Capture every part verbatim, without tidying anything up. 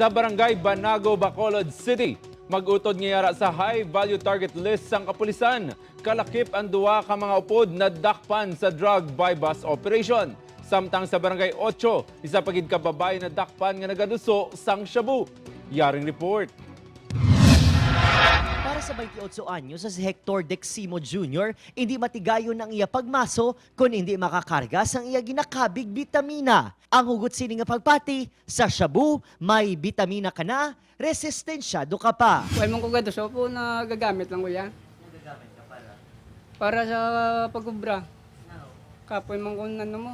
Sa Barangay Banago, Bacolod City, mag-utod nga yara sa high value target list sang kapulisan. Kalakip ang duha ka mga upod nadakpan sa drug buy-bust operation. Samtang sa Barangay Ocho, isa pa gid ka babayi nadakpan nga nagaduso sang shabu. Yaring report. Para sa twenty-eight anyos si Hector Deximo Junior, hindi matigayon ang iya pagmaso kon hindi makakarga sang iya ginakabig bitamina. Ang hugot sini nga pagpati, sa shabu may bitamina ka na, resistensyado ka pa. Kuha man ko gaduso po, nagagamit lang ko yan. Para sa pag-ubra. Kapoy man kung ano mo.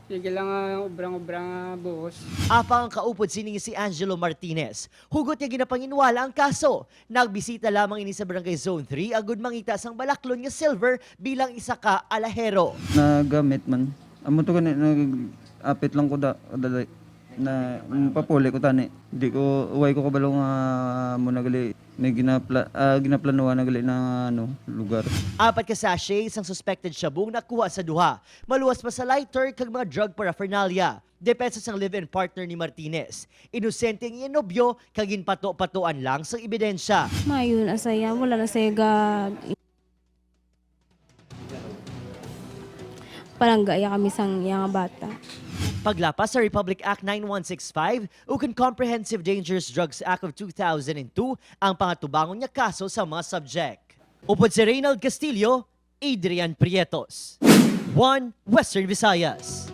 Sige lang ang ubrang-ubra nga buhos. Apang ang kaupod sini nga si Angelo Martinez, hugot niya ginapanginwala ang kaso. Nagbisita lamang ini sa Barangay Zone three agud mangita sang balaklon nga silver bilang isa ka alahero. Nagamit man. Amo to gani, nag-apit lang ko da, dali. Na, papuli ko tani. Di ko, way ko kabalo nga mo nagali, may ginapla, ah, ginaplanuhan nagali na ano, lugar. Apat ka sachets ang suspected shabu ang nakuha sa duha. Maluwas pa sa lighter kag mga drug paraphernalia. Depensa sang live-in partner ni Martinez, inosente ang iyang nobyo kag ginpato-patoan lang sang ebidensya. Mayo na saya, wala na saya ga palangga iya kami sang iya nga bata. Paglapas sa Republic Act nine one six five ukon Comprehensive Dangerous Drugs Act of two thousand and two ang pangatubangon nga kaso sa mga subject. Upod si Reynald Castillo, Adrian Prietos. One Western Visayas.